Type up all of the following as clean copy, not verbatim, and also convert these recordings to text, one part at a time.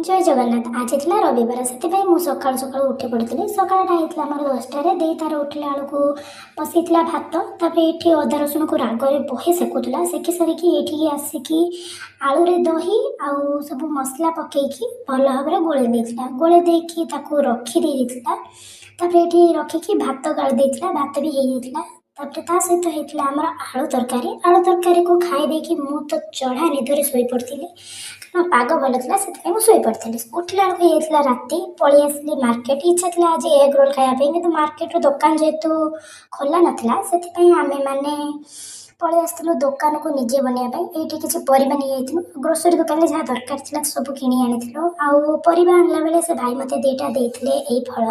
ଜୟ ଜଗନ୍ନାଥ। ଆଜି ଥିଲା ରବିବାର, ସେଥିପାଇଁ ମୁଁ ସକାଳୁ ସକାଳୁ ଉଠି ପଡ଼ିଥିଲି। ସକାଳଟା ହେଇଥିଲା ଆମର 10ଟାରେ। ଦେଇ ତାର ଉଠିଲା ବେଳକୁ ବସେଇଥିଲା ଭାତ। ତାପରେ ଏଇଠି ଅଦା ରସୁଣକୁ ରାଗରେ ବହେ ସେକୁଥିଲା। ସେକି ସାରିକି ଏଇଠିକି ଆସିକି ଆଳୁରେ ଦହି ଆଉ ସବୁ ମସଲା ପକେଇକି ଭଲ ଭାବରେ ଗୋଳେଇ ଦେଇଥିଲା। ଗୋଳେଇ ଦେଇକି ତାକୁ ରଖି ଦେଇଥିଲା। ତାପରେ ଏଇଠି ରଖିକି ଭାତ ଗାଳି ଦେଇଥିଲା। ଭାତ ବି ହେଇଯାଇଥିଲା। ତାପରେ ତା ସହିତ ହେଇଥିଲା ଆମର ଆଳୁ ତରକାରୀ। ଆଳୁ ତରକାରୀକୁ ଖାଇ ଦେଇକି ମୁଁ ତ ଚଢ଼ା ନିଦରେ ଶୋଇପଡ଼ିଥିଲି, କାରଣ ପାଗ ଭଲ ଥିଲା, ସେଥିପାଇଁ ମୁଁ ଶୋଇପଡ଼ିଥିଲି। ଉଠିଲା ବେଳକୁ ହେଇଯାଇଥିଲା ରାତି। ପଳେଇ ଆସିଲି ମାର୍କେଟ। ଇଚ୍ଛା ଥିଲା ଆଜି ଏଗ୍ ରୋଲ୍ ଖାଇବା ପାଇଁ, କିନ୍ତୁ ମାର୍କେଟର ଦୋକାନ ଯେହେତୁ ଖୋଲା ନଥିଲା, ସେଥିପାଇଁ ଆମେମାନେ ପଳେଇ ଆସିଥିଲୁ ଦୋକାନକୁ ନିଜେ ବନେଇବା ପାଇଁ। ଏଇଠି କିଛି ପରିବା ନେଇଯାଇଥିଲୁ। ଗ୍ରୋସରୀ ଦୋକାନରେ ଯାହା ଦରକାର ଥିଲା ସବୁ କିଣି ଆଣିଥିଲୁ। ଆଉ ପରିବା ଆଣିଲା ବେଳେ ସେ ଭାଇ ମୋତେ ଦୁଇଟା ଦେଇଥିଲେ ଏଇ ଫଳ।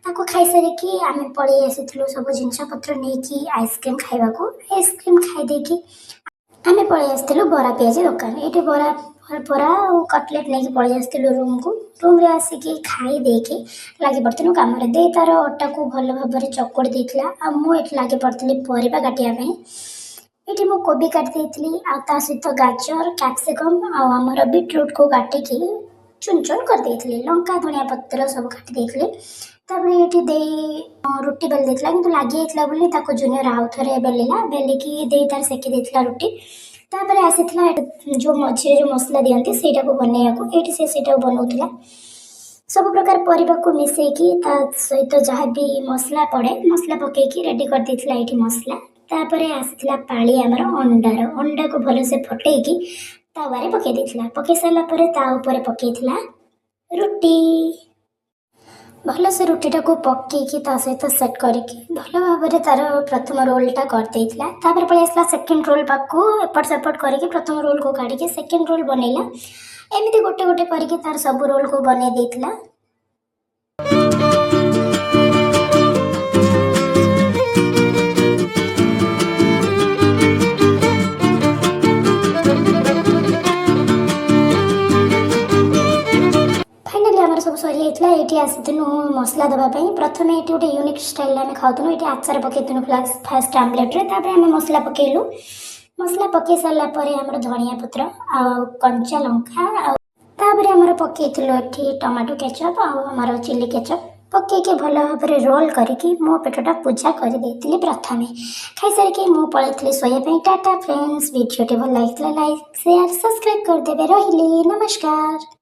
ତାକୁ ଖାଇସାରିକି ଆମେ ପଳେଇ ଆସିଥିଲୁ ସବୁ ଜିନିଷପତ୍ର ନେଇକି ଆଇସ୍କ୍ରିମ୍ ଖାଇବାକୁ। ଆଇସ୍କ୍ରିମ୍ ଖାଇ ଦେଇକି ଆମେ ପଳେଇ ଆସିଥିଲୁ ବରା ପିଆଜି ଦୋକାନ। ଏଇଠି ବରା ବରା ଆଉ କଟଲେଟ୍ ନେଇକି ପଳେଇ ଆସିଥିଲୁ ରୁମ୍କୁ। ରୁମ୍ରେ ଆସିକି ଖାଇ ଦେଇକି ଲାଗି ପଡ଼ିଥିଲୁ କାମରେ। ଦେଇ ତାର ଅଟାକୁ ଭଲ ଭାବରେ ଚକୁଡ଼ି ଦେଇଥିଲା, ଆଉ ମୁଁ ଏଠି ଲାଗି ପଡ଼ିଥିଲି ପରିବା କାଟିବା ପାଇଁ। ଏଇଠି ମୁଁ କୋବି କାଟି ଦେଇଥିଲି, ଆଉ ତା ସହିତ ଗାଜର, କ୍ୟାପ୍ସିକମ୍ ଆଉ ଆମର ବିଟରୁଟ୍କୁ କାଟିକି ଚୁନ ଚୁନ କରିଦେଇଥିଲି। ଲଙ୍କା, ଧନିଆ ପତ୍ର ସବୁ କାଟି ଦେଇଥିଲି। ତାପରେ ଏଇଠି ଦେଇ ରୁଟି ବେଲି ଦେଇଥିଲା, କିନ୍ତୁ ଲାଗିଯାଇଥିଲା ବୋଲି ତାକୁ ଜୁନିୟର ଆଉ ଥରେ ବେଲିଲା। ବେଲିକି ଦେଇ ତାର ସେକି ଦେଇଥିଲା ରୁଟି। ତାପରେ ଆସିଥିଲା ଯେଉଁ ମଝିରେ ଯେଉଁ ମସଲା ଦିଅନ୍ତି ସେଇଟାକୁ ବନେଇବାକୁ। ଏଇଠି ସେ ସେଇଟାକୁ ବନଉଥିଲା। ସବୁ ପ୍ରକାର ପରିବାକୁ ମିଶେଇକି ତା ସହିତ ଯାହା ବି ମସଲା ପଡ଼େ, ମସଲା ପକେଇକି ରେଡ଼ି କରିଦେଇଥିଲା ଏଇଠି ମସଲା। ତାପରେ ଆସିଥିଲା ପାଳି ଆମର ଅଣ୍ଡାର। ଅଣ୍ଡାକୁ ଭଲସେ ଫଟେଇକି ତାୱାରେ ପକେଇ ଦେଇଥିଲା। ପକେଇ ସାରିଲା ପରେ ତା ଉପରେ ପକେଇଥିଲା ରୁଟି। ଭଲସେ ରୁଟିଟାକୁ ପକେଇକି ତା ସହିତ ସେଟ୍ କରିକି ଭଲ ଭାବରେ ତାର ପ୍ରଥମ ରୋଲ୍ଟା କରିଦେଇଥିଲା। ତାପରେ ପଳେଇ ଆସିଲା ସେକେଣ୍ଡ ରୋଲ୍ ପାଖକୁ। ଏପଟ ସେପଟ କରିକି ପ୍ରଥମ ରୋଲ୍କୁ କାଢ଼ିକି ସେକେଣ୍ଡ ରୋଲ୍ ବନେଇଲା। ଏମିତି ଗୋଟେ ଗୋଟେ କରିକି ତାର ସବୁ ରୋଲ୍କୁ ବନେଇ ଦେଇଥିଲା। ଫାଇନାଲି ଆମର ସବୁ ସରିଯାଇଥିଲା। ଏଇଠି ଆସିଥିଲୁ ମସଲା ଦେବା ପାଇଁ। ପ୍ରଥମେ ଏଇଠି ଗୋଟେ ୟୁନିକ୍ ଷ୍ଟାଇଲ୍ରେ ଆମେ ଖାଉଥିଲୁ। ଏଇଠି ଆଚାର ପକେଇଥିଲୁ ଫାଷ୍ଟ ଆମ୍ଲେଟ୍ରେ। ତାପରେ ଆମେ ମସଲା ପକେଇଲୁ। ମସଲା ପକେଇ ସାରିଲା ପରେ ଆମର ଧନିଆ ପତ୍ର ଆଉ କଞ୍ଚା ଲଙ୍କା, ଆଉ ତାପରେ ଆମର ପକେଇଥିଲୁ ଏଠି ଟମାଟୋ କେଚପ୍ ଆଉ ଆମର ଚିଲି କେଚପ୍ ପକେଇକି ଭଲ ଭାବରେ ରୋଲ୍ କରିକି ମୋ ପେଟଟା ପୂଜା କରିଦେଇଥିଲି। ପ୍ରଥମେ ଖାଇସାରିକି ମୁଁ ପଳେଇଥିଲି ଶୋଇବା ପାଇଁ। ଟାଟା ଫ୍ରେଣ୍ଡସ୍। ଭିଡ଼ିଓଟି ଭଲ ଲାଗିଥିଲା ଲାଇକ୍, ସେୟାର, ସବସ୍କ୍ରାଇବ୍ କରିଦେବେ। ରହିଲି, ନମସ୍କାର।